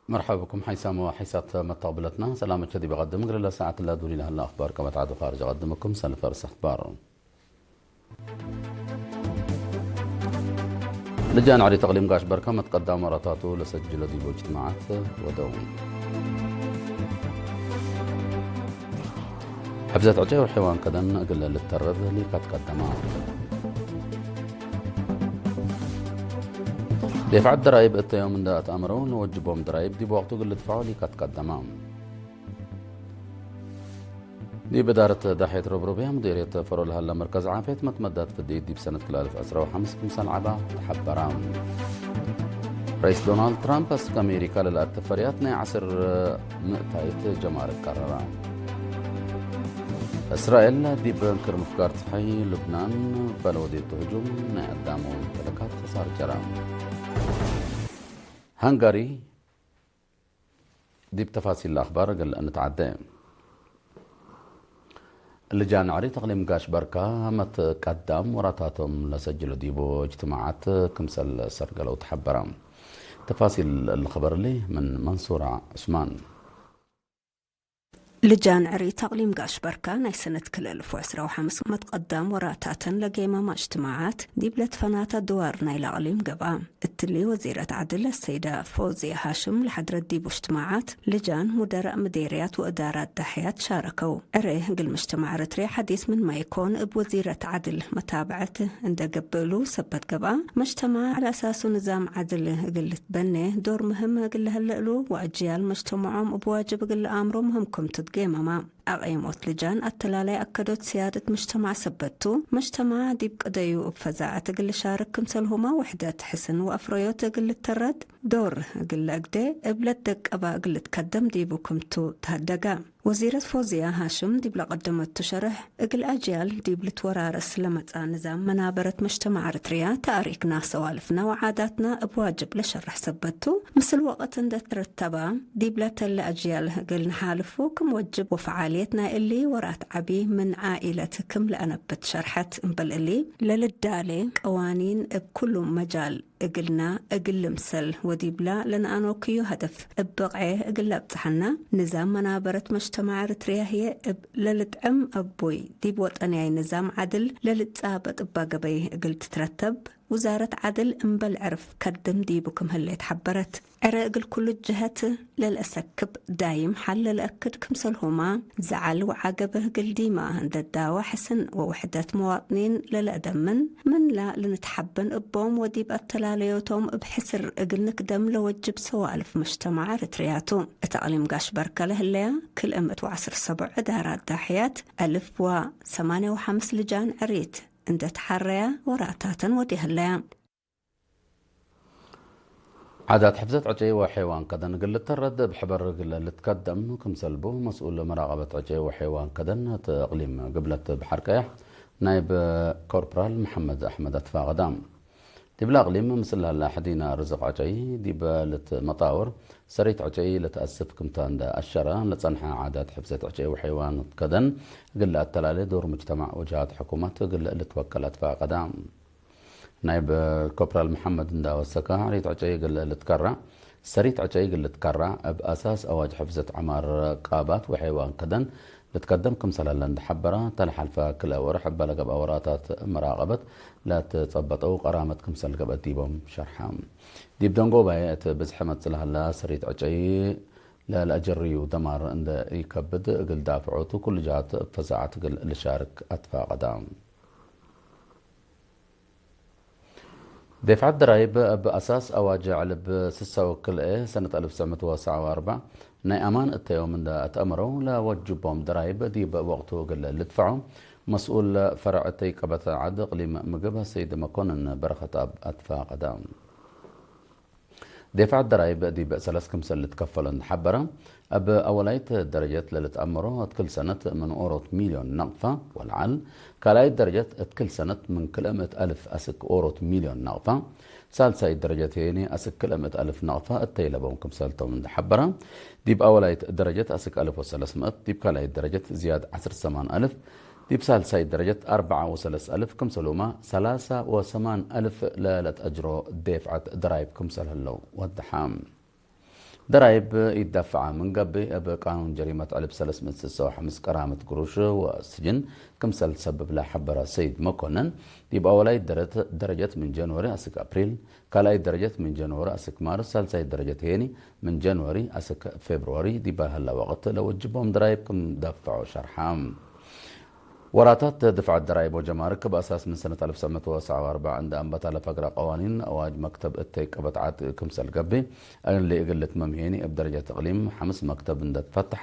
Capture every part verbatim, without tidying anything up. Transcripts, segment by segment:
መርሐባ ብኩም ሐይሳም ወሐይሳት መተቅብለትና። ሰላመቼ ዲብ አቀድም፣ እግል ለሰዓት ለዱኒ ለሀለ አኽባር ከመ ተዐዱ ካርጅ አቀድምኩም ሰልፍ ፈርስ አኽባር። ልጃን ዕሪት እቅሊም ጋሽ በርከ መትቀዳም ወራታቱ ለሰጅሎ ዲቡ እጅትማዓት ወደው። ሕፍዘት ዕጨይ ወሐይዋን ከደን እግል ልተረድ ሊካት ቀደማ። ዴፍዐት ደራይብ እተ ዮም እንደ አትአምረው ለወጅቦም ደራይብ ዲብ ወቅቱ እግል ልድፈዖ ሊካት ቀደማ። ዲብ እዳረት ዳሕየት ሮብሮብያ ሙዲርየት ፈሮ ለሀለ መርከዝ ዓፍየት መትመዳት ፍዲት ዲብ ሰነት ክልኤ አልፍ ዕስራ ወሐምስ ክምሰል ዐባ ተሐበራ። ረኢስ ዶናልድ ትራምፕ አስክ አሜሪካ ለለአትፈርያት ናይ ዐስር ምእታይት ጀማርክ ቀረረ። እስራኤል ዲብ እንክር ምፍጋር ጸሓይ ልብናን እበ ለወዴቱ ህጁም ናይ አዳም ወሙምተለካት ክሳር ጀረ። ሃንጋሪ ዲብ ተፋሲል ለአኽባር እግል እንትዓዴ። ልጃን ዕሪት እቅሊም ጋሽ በርካ መትቀዳም ወራታቶም ለሰጅሎ ዲቡ እጅትማዓት ክምሰል ሰርገለው ተሐበረ። ተፋሲል እሊ ኸበር እሊ ምን መንሱራ ዑስማን። ልጃን ዕሪት አቅሊም ጋሽ በርካ ናይ ሰነት ክልኤ አልፍ ወዕስራ ወሐምስ መትቀዳም ወራታተን ለጌመማ እጅትማዓት ዲብ ለትፈናተ ድዋር ናይለ አቅሊም ገብአ። እትሊ ወዚረት ዐድል አሰይደ ፎዝየ ሃሽም ለሐድረት ዲቡ እጅትማዓት፣ ልጃን፣ ሙደረእ ምዴርያት ወእዳራት ዳሕያት ሻረከው። ዕሬ እግል ምጅተማዕ ኤረትርየ ሐዲስ ምንመ ኢኮን እብ ወዚረት ዐድል መታብዐት እንዴ ገብእ እሉ ሰበት ገብአ፣ መጅተማዕ ዐለ አሳሱ ንዛም ዐድል እግል ልትበኔ ዶር ምህም እግል ለሀለ እሉ ወአጅያል መጅተመዖም እብ ዋጅብ እግል ለአምሮ ምህም ክምቱ ትጌመመ። አቅይሞት ልጃን አተላላይ አከዶት ስያደት ምጅተማዕ ሰበት ቱ፣ መጅተማዕ ዲብ ቅደዩ እብ ፈዛዐት እግል ልሻርክ ክምሰልሁመ ውሕደት፣ ሕስን ወአፍረዮት እግል ልተረድ ዶር እግል ለአግዴ እብ ለትደቀበ እግል ልትከደም ዲቡ ክምቱ ተሀደገ። ወዚረት ፎዝያ ሃሽም ዲብ ለቀደመቱ ሸርሕ፣ እግል አጅያል ዲብ ልትወራረስ ለመጽአ ንዛም መናበረት መጅተማዕ ኤረትርያ፣ ተአሪክና፣ ሰዋልፍና ወዓዳትና እብ ዋጅብ ለሸርሕ ሰበት ቱ፣ ምስል ወቅት እንዴ ትረተበ፣ ዲብለ ተለ አጅያል እግል ነሓልፉ ክም ወጅብ ወፈዓልየት ናይ እሊ ወራት ዐቢ ምን ዓኢለት ክም ለአነብት ሸርሐት። እምበል እሊ ለልዳሌ ቀዋኒን እብ ኩሉ መጃል እግልና እግል ልምሰል ወዲብላ ለነአኖክዩ ሀደፍ እብ ብቅዔ እግል ለአብጽሐና፣ ንዛም መናበረት መጅተማዕ ኤረትርያ ህዬ እብ ለልጥዕም አግቡይ ዲብ ወጠንያይ ንዛም ዐድል ለልጻበጥ እባ ገበይ እግል ትትረተብ፣ ውዛረት ዐድል እምበል ዕርፍ ከድም ዲቡ ክም ህሌት ሐበረት። ዕረ እግል ኩሉ ጀሀት ለልአሰክብ ዳይም ሐል ለልአክድ ክምሰልሁመ፣ ዘዐል ወዐገበ እግል ዲመ እንዴ ዳወ ሕስን ወውሕደት መዋጥኒን ለልአደምን፣ ምንላ ልንትሐበን እቦም ወዲብ አተላለዮቶም እብ ሕስር እግል ንክደም ለወጅብ ሰዋልፍ መጅተማዕ ኤረትርያ ቱ። እት አቅሊም ጋሽ በርከ ለህለያ ክልኤ ምእት ወዐስር ሰቦዕ እዳራት ዳሕያት፣ አልፍ ወሰማንየ ወሐምስ ልጃን ዕሪት እንዴ ተሐረያ ወራታተን ወዴ ህለያ። ዓዳት ሕፍዘት ዕጨይ ወሐይዋን ከደን እግል ልተረድ እብ ሕበር እግል ልትከደም ክምሰል ቡ፣ መስኡል መራቀበት ዕጨይ ወሐይዋን ከደን እት እቅሊም ግብለት በሐር ቀያሕ ናይብ ኮርፕራል መሐመድ አሕመድ አትፋቀዳ። ዲብለ እቅሊም ምስል ለሀለ ሕዲነ ርዝቅ ዕጨይ ዲበ ልትመጣወር ሰሪት ዕጨይ ለተአስፍ ክምተ እንዴ አሸረ፣ ለጸንሐ ዓዳት ሕፍዘት ዕጨይ ወሐይዋን ከደን እግል ለአተላሌ ዶር ሙጅተማዕ ወጀሃት ሕኩመት እግል ልትወከል አትፋቀዳ። ናይብ ኮፕራል መሐመድ እንዳ ወሰከ፣ ሪት ዕጨይ እግል ልትከራ፣ ሰሪት ዕጨይ እግል ልትከራ፣ እብ አሳስ አዋጅ ሕፍዘት ዐማር ቃባት ወሐይዋን ከደን ልትከደም ክምሰል ሀለ እንዳ ሐበረ፣ ተለሓልፈ ክልኤ ወርሕ እበ ለገብአ ወራታት መራቀበት ለትጸበጠው ቀራመት ክምሰል ገብአት ዲቦም ሸርሐ። ዲብ ደንጎባየ እት ብዝሒ መጽእ ለሀላ ሰሪት ዕጨይ ለለአጀርዩ ደማር እንደ ኢከብድ እግል ዳፍዖቱ፣ ኩሉ ጀሃት እብ ፈዛዐት እግል ልሻርክ አትፋቀዳ። ዴፍዐት ደራይብ እብ አሳስ አዋጅ ዕልብ ስሰ ወክልኤ ሰነት አልፍ ትስዕ ምእት ወሰብዓ ወአርበዕ ናይ አማን እተ ዮም እንደ አትአመረው፣ ለወጅቦም ደራይብ ዲብ ወቅቱ እግል ልድፈዑ መስኡል ፈርዕ እተይ ቀበት ዐድ እቅሊም ምግብ ሰይድ መኮንን በረኸት አብ አትፋቀዳ። ዴፍዐት ደራይብ ዲብ ሰለስ ክምሰል ልትከፈሎ እንደ ሐበረ፣ እብ አወላይት ደረጀት ለልትአመሮ እት ክል ሰነት ምን ኦሮት ሚልዮን ነቅፈ ወለዐል፣ ካልኣይት ደረጀት እት ክል ሰነት ምን ክልኤ ምእት አልፍ አስክ ኦሮት ሚልዮን ነቅፈ፣ ሳልሳይት ደረጀት ህዬኒ አስክ ክልኤ ምእት አልፍ ነቅፈ እተይ ለቦም ክምሰልቶም እንደ ሐበረ፣ ዲብ አወላይት ደረጀት አስክ አልፍ ወሰለስ ምእት፣ ዲብ ካልኣይት ደረጀት ዝያድ ዐስር ሰማን አልፍ፣ ዲብ ሳልሳይት ደረጀት አርበዓ ወሰለስ አልፍ ክምሰሉመ፣ ሰላሳ ወሰማን አልፍ ለለትአጅሮ ዴፍዐት ደራይብ ክምሰል ህለው ወደሐ። ደራይብ ኢትደፈዐ ምን ገብእ፣ እብ ቃኑን ጀሪመት ዕልብ ሰለስ ምእት ስሰ ወሐምስ ቀራምት ግሩሽ ወስጅን ክምሰል ትሰብብ ለሐበረ ሰይድ መኮነን፣ ዲብ አወላይት ደረት-፣ ደረጀት ምን ጀንወሪ አስክ አፕሪል፣ ካልኣይት ደረጀት ምን ጀንወሪ አስክ ማርስ፣ ሳልሳይት ደረጀት ሄኒ ምን ጀንወሪ አስክ ፌብርወሪ ዲበ ህለ ወቅት ለወጅቦም ደራይብ ክም ደፈዑ ሸርሐ። ወራታት ድፍዐት ደራይብ ወጀማርክ፣ በአሳስ ምን ሰነት አልፍ ሰመት ወሰዓ ወአርበዕ እንደ አንበታ ለፈግረ ቀዋኒን አዋጅ መክተብ እተይ ቀበት ዐድ ክምሰል ገብእ፣ እሊ እግል ልትመም ሄኒ እብ ደረጀት እቅሊም ሐምስ መክተብ እንደ ትፈተሐ፣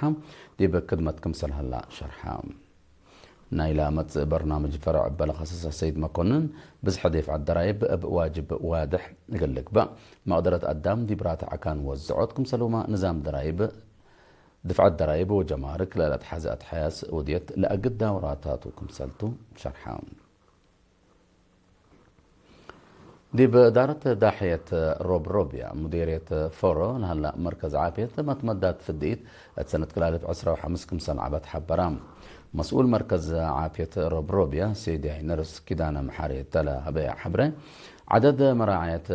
ዲብ ክድመት ክምሰል ሀላ ሸርሐ። ናይላ መጽእ በርናምጅ ፈረዕ እበ ለከሰሰ ሰይድ መኮንን፣ ብዝሐ ዴፍዐት ደራይብ እብ ዋጅብ ዋድሕ እግል ልግበእ፣ መቅደረት አዳም ዲብ ራትዕ አካን ወዝዖት ክምሰልሁመ ንዛም ደራይብ ድፍዐት ደራይብ ወጀማርክ ለለአትሐዘ አትሐያስ ውድየት ለአግዳ ወራታቱ ክምሰልቱ ሸርሐ። ዲብ እዳረት ዳሕየት ሮብሮብያ፣ ሙዴርየት ፎሮ ለሀላ መርከዝ ዓፍየት መትመዳት ፍድኢት እት ሰነት ክል አልፍ ዕስራ ወሐምስ ክምሰል ዐበት ሐበራ። መስኡል መርከዝ ዓፍየት ሮብሮብያ፣ ሴድያይ ነርስ ኪዳነ መሓሪ እተ ለሀበየ ሐብሬ፣ ዐደድ መራዐየት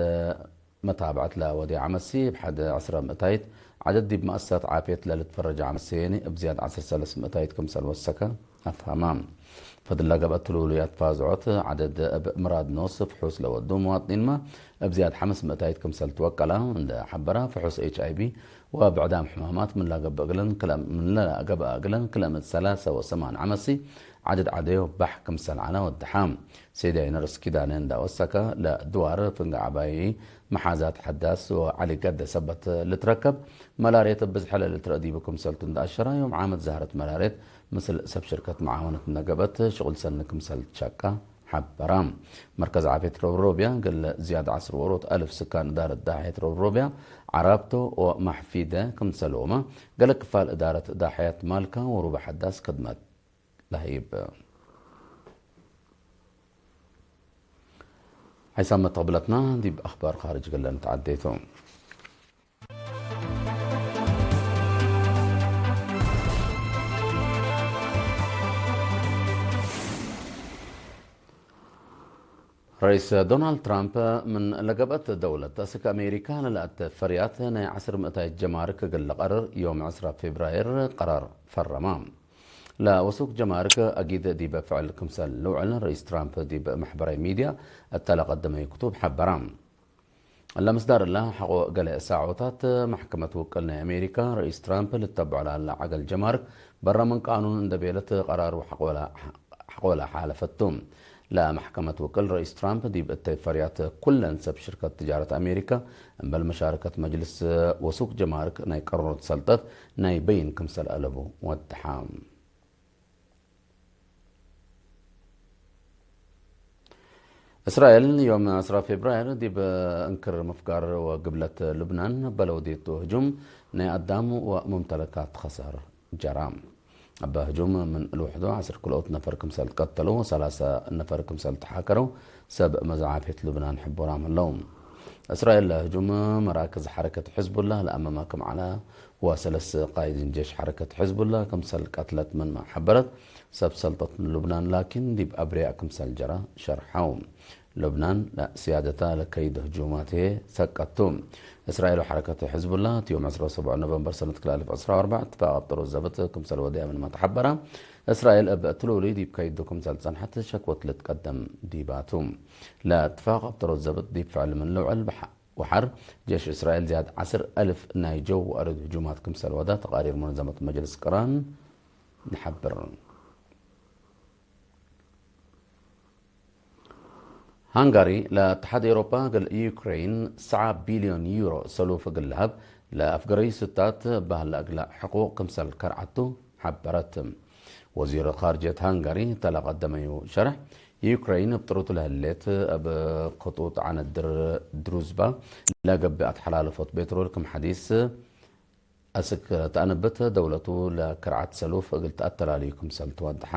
መታብዐት ለወዴ ዐመሲ፣ እብ ሐድ ዐስረ ምእታይት ዐደድ ዲብ መአሰሳት ዓፍየት ለልትፈረጀ ዐመሲ የኒ እብ ዝያድ ዐስር ሰለስ ምእታይት ክምሰል ወሰከ አፍሀማ። ፈድል ለገብአት ትሉሉያት ፋዝዖት ዐደድ እብ ምራድ ኖስ ፍሑስ ለወዱ መዋጥኒንመ እብ ዝያድ ሐምስ ምእታይት ክምሰል ትወቀላ እንደ ሐበራ፣ ፍሑስ ኤች አይ ቪ ወብዕዳም ሕማማት ምን ለገብአ እግለን ክለ-፣ ምን ለገብአ እግለን ክለ ምእት ሰላሰ ወሰማን ዐመሲ ዐደድ ዐደዮ ባሕ ክምሰል ዐለ ወደሐ። ሴድያይ ነርስ ኪዳነ እንዳ ወሰከ፣ ለድዋር ፍንገ ዐባይ መሓዛት ሐዳስ ወዐሊ ገደ ሰበት ልትረከብ መላርየት ብዝሐ ለልትረአ ዲቡ ክምሰልቱ እንዳ አሸራ፣ ዮም ዓመት ዛህረት መላርየት ምስል ሰብ ሽርከት መዓወነት እንደ ገብአት ሽቁል ሰኒ ክምሰል ትሸቃ ሐበራ። መርከዝ ዓፍየት ሮብሮብያ፣ ገለ ዝያድ ዐስር ወሮት አልፍ ስካን እዳረት ዳሕየት ሮብሮብያ፣ ዐራብቶ ወማሕፊደ ክምሰልሁመ፣ ገለ ክፋል እዳረት ዳሕየት ማልካ ወሩበ ሐዳስ ክድመት ለህይብ። ሐይሳም መተቅብለትና ዲብ አኽባር ካርጅ ገለ ንትዓዴ ቱ። ረኢስ ዶናልድ ትራምፕ ምን ለገብአት ደውለት አስክ አሜሪካ ለለአተ ፈርያት ናይ ዐስር ምእታይት ጀማርክ እግል ለቀርር ዮም ዕስራ ፌብራይር ቀራር ፈረማ። ለወሱክ ጀማርክ አጊድ ዲበ ፍዕል ክምሰል ልውዕል ረኢስ ትራምፕ ዲብ መሕበራይ ሚድያ እተ ለቀደመዩ ክቱብ ሐበራ። እለ ምስዳር እለ ሐቆ ገሌ ሳዖታት፣ መሕከመት ውቅል ናይ አሜሪካ፣ ረኢስ ትራምፕ ልተብዖ ለሀለ ዐገል ጀማርክ በረ ምን ቃኑን እንደ ቤለት ቀራር ወሐቆለ፣ ሐቆለ ሓለፈቱ። ለመሕከመት ውቅል ረኢስ ትራምፕ ዲብ እተይ ፈርያት ኩለን ሰብ ሽርከት ትጃረት አሜሪካ እምበል መሻርከት መጅልስ ወሱክ ጀማርክ ናይ ቀርኖት ሰልጠት ናይ በይን ክምሰል አለቡ ወደሐ። እስራኤል ዮም ዐስራ ፌብራይር ዲብ እንክር ምፍጋር ወግብለት ልብናን በለውዴቱ ህጁም ናይ አዳም ወሙምተለካት ከሰር ጀራ። እበ ህጁም ምን ልውሕዱ ዐስር ክልኦት ነፈር ክምሰል ትቀተሉ ወሰላሰ ነፈር ክምሰል ተሓከረው ሰብ መዛዓፍየት ልብናን ሕቡራም ህለው። እስራኤል ለህጁም መራክዝ ሐረከት ሕዝቡላህ ለአመመ ክም ዐለ ወሰለስ ቃይዲን ጄሽ ሐረከት ሕዝቡላህ ክምሰል ቀትለት ምንመ ሐበረት ሰብ ሰልጠት ምን ሉብናን ላኪን ዲብ አብርያእ ክምሰል ጀረ ሸርሐው። ሉብናን ለስያደታ ለከይድ ህጁማት ህዬ ሰቀቱ። እስራኤል ወሐረከት ሕዝቡላህ እት ዮም ዐስራ ወሰብዕ ኖቨምበር ሰነት ክልኤ አልፍ ዐስራ ወአርበዕ እትፋቅ አብጠሮት ዘብጥ ክምሰል ወደየ ምንመ ተሐበረ፣ እስራኤል እብ ትሉሉይ ዲብ ከይዱ ክምሰል ጸንሐት ሸክወት ልትቀደም ዲባቱ። ለእትፋቅ አብጠሮት ዘብጥ ዲብ ፍዕል ምን ልውዕል በሐ-፣ ወሐር፣ ጄሽ እስራኤል ዝያድ ዐስር አልፍ ናይ ጀው ወአርድ ህጁማት ክምሰል ወደ ተቃሪር ሙነዘመት መጅልስ ቅራን ነሐብር። ሃንጋሪ ለእትሓድ ኤውሮፓ እግል ዩክሬን ሰዓ ቢልዮን ዩሮ ሰሉፍ እግል ለሀብ ለአፍገረዩ ስታት በህለ እግለ ሕቁቅ ክምሰል ከርዐቱ ሐበረት። ወዚር ካርጅየት ሃንጋሪ እተ ለቀደመዩ ሸርሕ፣ ዩክሬን እብ ጥሩቱ ለህሌት እብ ክጡጥ ዐነት ድር ድሩዝባ ለገብእ አትሐላልፎት ቤትሮል ክም ሐዲስ አስክ ተአንብት፣ ደውለቱ ለክርዓት ሰሉፍ እግል ተአተላልዩ ክምሰል ትወድሐ።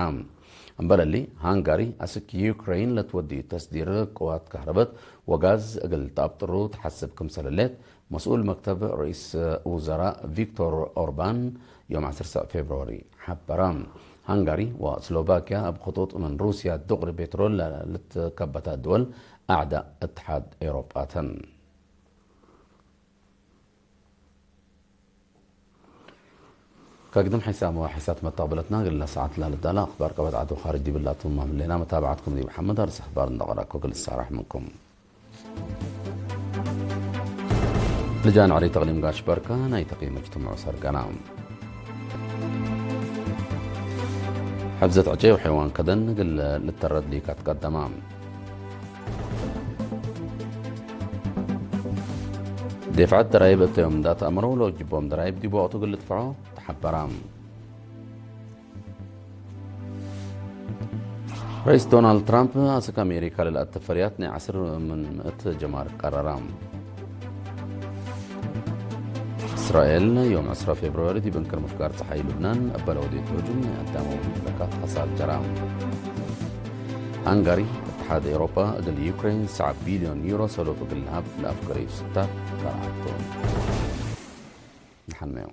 እምበል እሊ፣ ሃንጋሪ አስክ ዩክሬን ለትወድዩ ተስዲር ቅዋት ከህረበት ወጋዝ እግል ተአብጥሩ ተሐስብ ክምሰል ህሌት፣ መስኡል መክተብ ርኢስ ውዘራእ ቪክቶር ኦርባን ዮም ዐስር ፌብርዋሪ ሐበረ። ሃንጋሪ ወስሎቫኪያ እብ ክጡጥ ምን ሩስያ ዱቅሪ ቤትሮል ለልትከበታ ድወል አዕዳእ እትሓድ ኤውሮጳ ተን። ከግድም ሐይሳም ወሐይሳት መተቅብለትና እግል ለሰዓት ለልዳለ አኽባር ቀበት ዐድ ወኻርጅ ዲብላቱ ማም ህሌና መታብዓትኩም ዲብ ሐመድ አርስ አኽባር እንደ ቀረእኮ እግል ልሳረሕ ምንኩም። ልጃን ዕሊ ተቅሊም ጋሽ በርካ ናይ ተቅይም እጅትምዑ ሰርገና። ሕፍዘት ዕጨይ ወሐይዋን ከደን እግል ልተረድ ሊካት ቀደማ። ዴፍዐት ደራይብ እተ ዮም እንዳ ተአምረው ለወጅቦም ደራይብ ዲብ ወቅቱ እግል ልድፍዖ ተሐበራ። ረኢስ ዶናልድ ትራምፕ አስክ አሜሪካ ለልአተ ፈርያት ናይ ዐስር ምን ምእት ጀማርክ ቀረራ። እስራኤል ዮም ዕስራ ፌብርዋሪ ዲብ እንክር ምፍጋር ጸሓይ ልብናን እበ ለወዴቱ ህጁም ናይ አዳመው መድረካት ሐሳብ ጀራ። ሃንጋሪ፣ እትሓድ ኤውሮጳ እግል ዩክሬን ሰብዓ ቢልዮን ዩሮ ሰሎፍ እግል ለሀብ ለአፍገረዩ ስታት ቀርዐት ቱ። ደሐንመዩ።